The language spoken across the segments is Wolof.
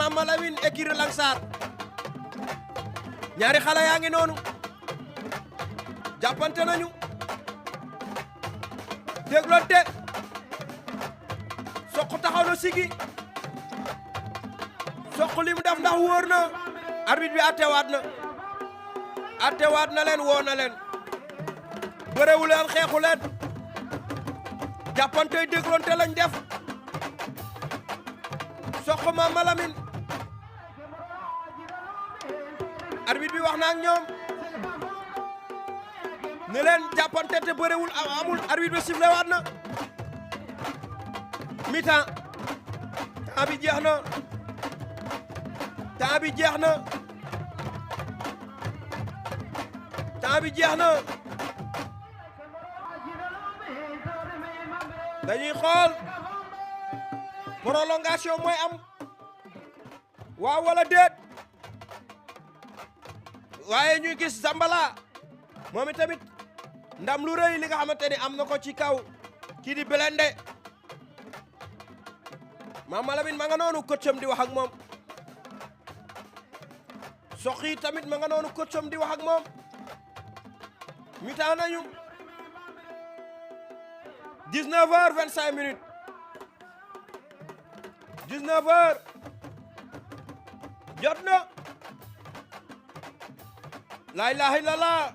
Mama Lamine écurie Langsar ñaari xale yaa ngi noonu jàppante nañu dégloonte Sokh taxaw na sigi Sokh li mu def ndax wóor na arbitre bi attewaat na leen woo na leen bërewu leen xeexu leen jàppante dégloonte lañ def Sokh Mama Lamine arbitre bi wax na ak ñoom ne leen jàppante te bërewul amul arbitre bi sifflé waat na mi-temps temps bi jeex na temps bi jeex na temps bi jeex na dañuy xool prolongation mooy am waaw wala déet waaye ñuy gis Zambala moom tamit ndam lu rëy li nga xamante ni am na ko ci kaw kii di Blindé Mama Lamine ma nga noonu coacham di wax ak moom Sokh yi tamit ma nga noonu coacham di wax ak moom mi-temps nañu 19h25 19h jot na la ilaha illallah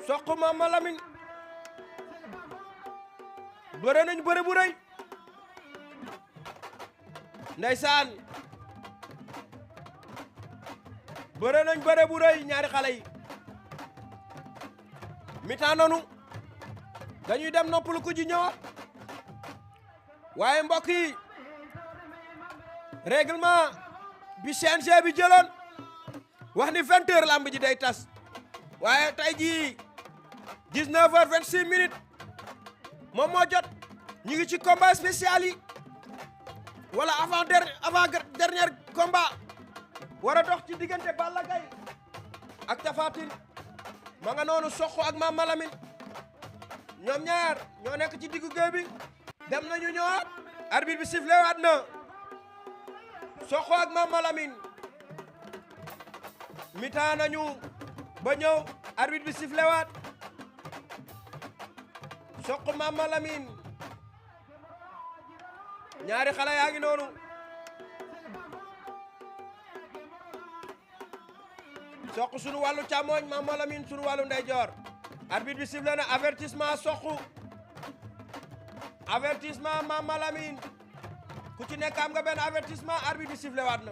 Sokh Mama Lamine bëre nañ bëre bu rëy ndeysaan bëre nañ bëre bu rëy ñaari xale yi mi-temps nanu dañuy dem noppalu ku ji ñëwaat waaye mbokk yi règlement bi CNG bi jëloon wax ni 20h lamb ji day tas waaye tey jii 19h26 moom moo jot ñu ngi ci combat spécial yi wala avant dernier combat war a dox ci diggante Balla Gaye ak Tapha Tine ma nga noonu Sokh ak Mama Lamine ñoom ñaar ñoo nekk ci diggu géew bi dem nañu ñëwaat arbitre bi sifflé waat na Sokh ak Mama Lamine mi-temps nañu ba ñëw arbitre bi sifflé waat Sokh Mama Lamine ñaari xale yaa ngi noonu Sokh sunu wàllu càmmoñ Mama Lamine sunu wàllu ndeyjoor arbitre bi sifflé na avertissement Sokh avertissement Mama Lamine ku ci nekk am nga benn avertissement arbitre bi sifflé waat na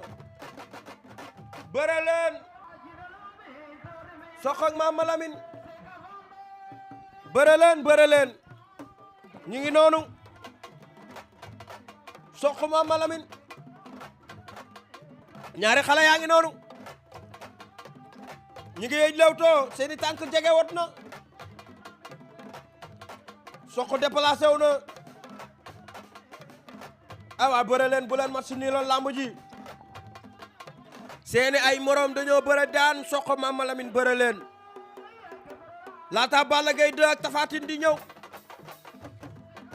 bëre leen Sokh ak Mama Lamine bëre leen ñu ngi noonu Sokh Mama Lamine ñaari xale yaa ngi noonu ñu ngi yëj lewtoo seeni tànk jege wot na Sokh déplacé wu na awa bëre leen bu leen mat si nii loon lamb ji seeni ay morom dañoo bëre daan Sokh Mama Lamine bëre leen laata Balla Gaye 2 ak Tapha Tine di ñëw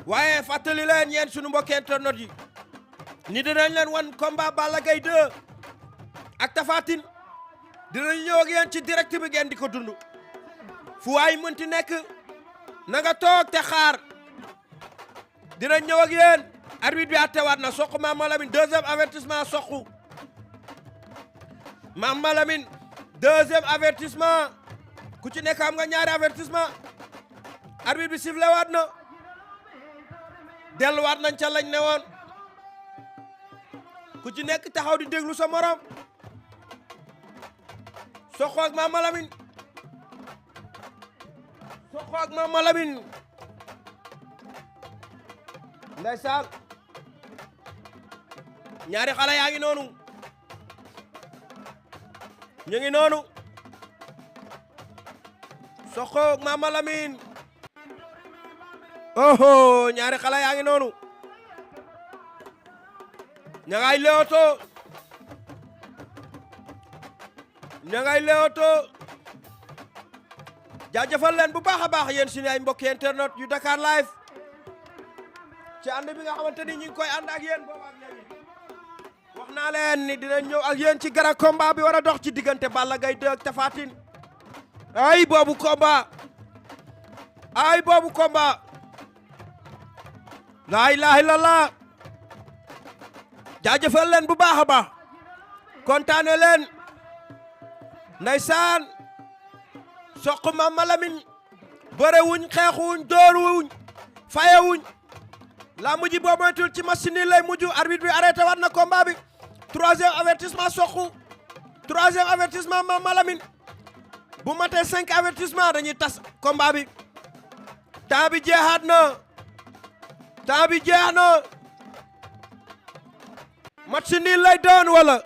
waaye fàttali leen yéen sunu mbokki internet yi ni dinañ leen wan combat Balla Gaye 2 ak Tapha Tine dinañ ñëw ak yéen ci direct bi ngeen di ko dund fu waay mënti nekk na nga toog te xaar dinañ ñëw ak yéen arbitre bi attewaat na Sokh Mama Lamine deuxième avertissement Sokh Mama Lamine deuxième avertissement ku ci nekk am nga ñaari avertissement arbitre bi sifflé waat na delluwaat nañ ca lañ ne woon ku ci nekk taxaw di déglu sa morom Sokh ak Mama Lamine Sokh ak Mama Lamine ndeysaan ñaari xale yaa ngi noonu ñu ngi noonu Sokh ak Mama Lamine oho ñaari xale yaa ngi noonu ña ngay leewoto jaajëfal leen bu baax a baax yéen suñu ay mbokki internet yu Dakar live ci ànd bi nga xamante ni ñu ngi koy ànd ak yéen boobu ak léegi wax naa leen ni dinañ ñëw ak yéen ci grand combat bi war a dox ci diggante Balla Gaye 2 ak Tapha Tine ay boobu combat laa ilaaha illallah jaajëfal leen bu baax a baax kontaane leen ndeysaan Sokh Mama Lamine bëre wuñ xeexu wuñ dóoru wuñ faye wuñ la mujj boo moytul ci machine lay mujj arbitre bi arrêté waat na combat bi troisième avertissement Sokh troisième avertissement Mama Lamine bu matee 5 avertissement dañuy tas combat bi temps bi jeexaat na temps bi jeex na match nul lay doon wala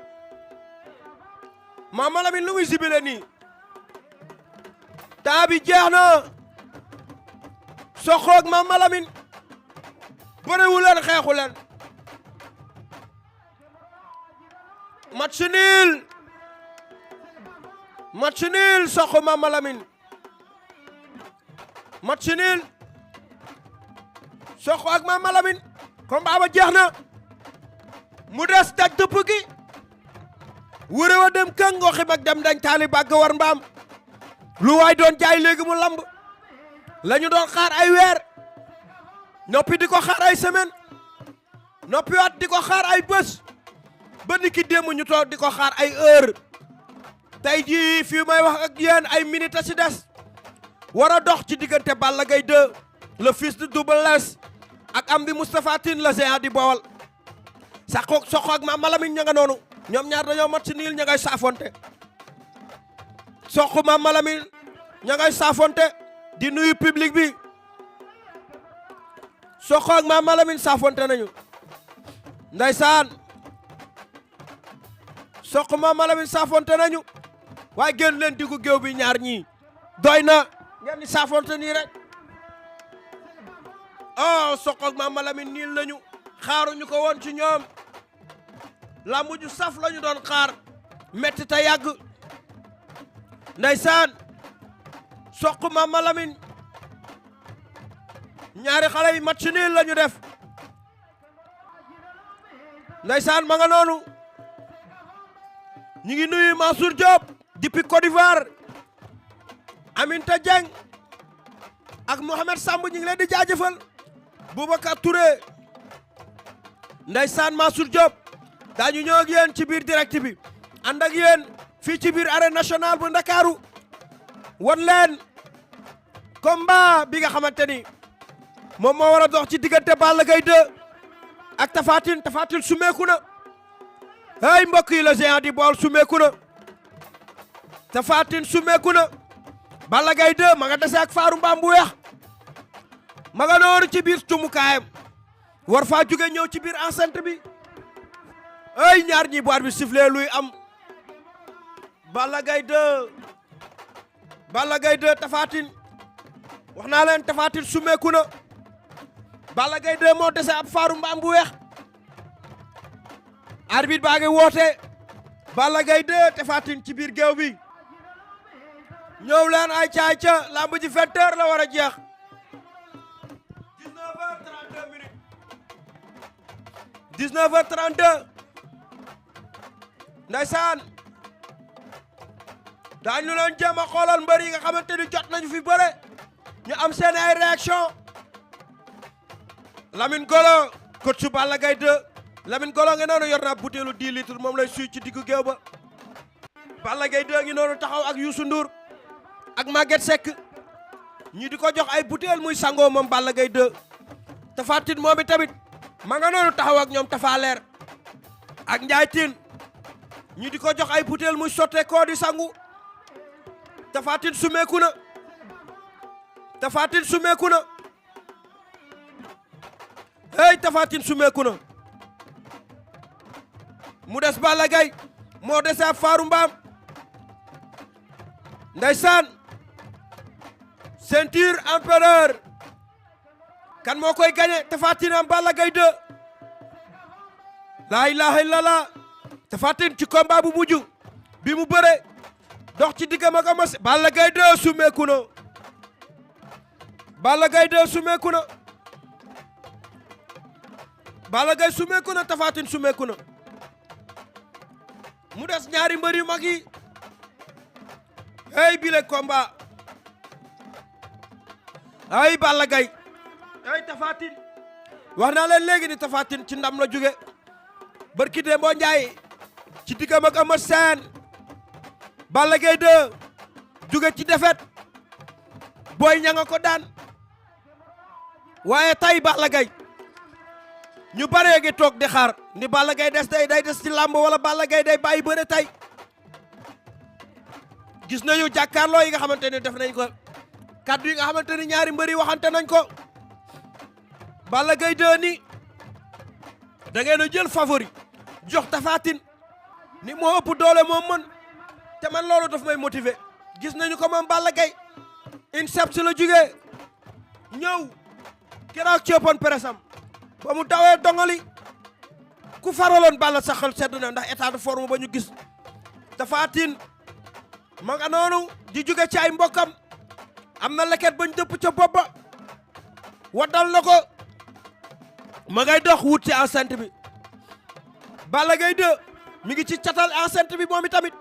Mama Lamine lu muy sibile nii temps bi jeex na Sokh ak Mama Lamine bërewu leen xeexu leen match nul Sokh Mama Lamine match nul Sokh ak Mama Lamine combat ba jeex na mu des daj dëpp gi wure wa dem kën ngoxi bak dem dañ taali bàgg war mbaam lu waay doon jaay léegi mu lamb lañu doon xaar ay weer noppi di ko xaar ay semaine noppi waat di ko xaar ay bés ba niki démb ñu toog di ko xaar ay heure tey jii fii may wax ak yéen ay minutes ci des war a dox ci diggante Balla Gaye 2 le fils de Double Less ak Amdi Moustapha Tine le géant di Bawol Sokh ak Mama Lamine ña nga noonu ñoom ñaar dañoo mat ci niil ña ngay saafonte Sokh Mama Lamine ña ngay saafonte di nuyu public bi Sokh ak Mama Lamine saafonte nañu ndeysaan Sokh Mama Lamine saafonte nañu waaye génn leen diggu géew bi ñaar ñii doy na ngeen di saafonte nii rek oh Sokh ak Mama Lamine niil nañu xaaruñu ko woon ci ñoom la mujj saf lañu doon xaar metti ta yàgg ndeysaan Sokh Mama Lamine ñaari xale yi match nul lañu def ndeysaan ma nga noonu ñu ngi nuyu Mansour Diop depuis Côte d'Ivoire Aminta Dieng ak Mohamed Samb ñu ngi leen di jaajëfal Boubacar Touré ndeysaan Mansour Diop daañu ñëw ak yéen ci biir direct bi ànd ak yéen fii ci biir arène nationale bu Ndakaaru wan leen combat bi nga xamante ni moom moo war a dox ci diggante Balla Gaye 2 ak Tapha Tine sumeeku na hey mbokk yi la géant di Bawol sumeeku na Tapha Tine sumeeku na Balla Gaye 2 ma nga dese ak faaru mbaam bu weex ma nga nooru ci biir cumukaayam war faa jóge ñëw ci biir enceinte bi ay ñaar ñi bu arbitre bi sifflé luy am Balla Gaye 2 Tapha Tine wax naa leen Tapha Tine sumeeku na Balla Gaye 2 moo dese ab faaru mbaam bu weex arbitre baa ngi woote Balla Gaye 2 Tapha Tine ci biir géew bi ñëw leen ay caay ca lamb ji 20h la war a jeex 19h32 minutes 19h32 ndaysaan daañu leen jéem a xoolal mbër yi nga xamante ni jot nañu fi bëre ñu am seen ay réaction Lamine Golo coach Balla Gaye 2 Lamine Golo nga noonu yor na butéelu 10 litres moom lay suy ci diggu géew ba Balla Gaye 2 ngi noonu taxaw ak Youssou Ndour ak Maguette Seck ñi di ko jox ay butéel muy sangoo moom Balla Gaye 2 Tapha Tine moom i tamit ma nga noonu taxaw ak ñoom Tapha Leer ak Ndiaye Tine ñi di ko jox ay butéel muy sotte koo di sangu Tapha Tine sumeeku na Tapha Tine sumeeku na hey Tapha Tine sumeeku na mu des Balla Gaye moo dese ab faaru mbaam ndeysaan ceinture empereur kan moo koy gagné Tapha Tine am Balla Gaye 2 laa ilaha illallah Tapha Tine ci combat bu mujj bi mu bëre dox ci diggam ak Ama Balla Gaye 2 sumeeku na Balla Gaye 2 sumeeku na Balla Gaye sumeeku na Tapha Tine sumeeku na mu des ñaari mbër yu mag yi hey bile combat ay Balla Gaye ay Tapha Tine wax naa leen léegi ni Tapha Tine ci ndam la jóge barki Demba Njaay ci diggam ak Eumeu Sène Balla Gaye 2 jóge ci défaite Boy Niang ko daan waaye tay Balla Gaye ñu baree ngi toog di xaar ni Balla Gaye day des ci làmb wala Balla Gaye day bàyyi bëre tay gis nañu jàkkaarloo yi nga xamante ni def nañ ko kaddu yi nga xamante ni ñaari mbër yi waxante nañ ko Balla Gaye 2 ni da ngeen a jël favori jox Tapha Tine ni moo ëpp doole moo mën te man loolu daf may motiver gis nañu ko moom Balla Gaye INSEP si la jugee ñëw keroog ci open press am ba mu dawee dongali ku faraloon Balla sa xel sedd na ndax état de forme ba ñu gis Tapha Tine ma nga noonu di jóge ci ay mbokkam am na leket bañ dëpp ca bopp ba waddal na ko ma ngay dox wut ci enceinte bi Balla Gaye 2 mi ngi ci catal enceinte bi moom itamit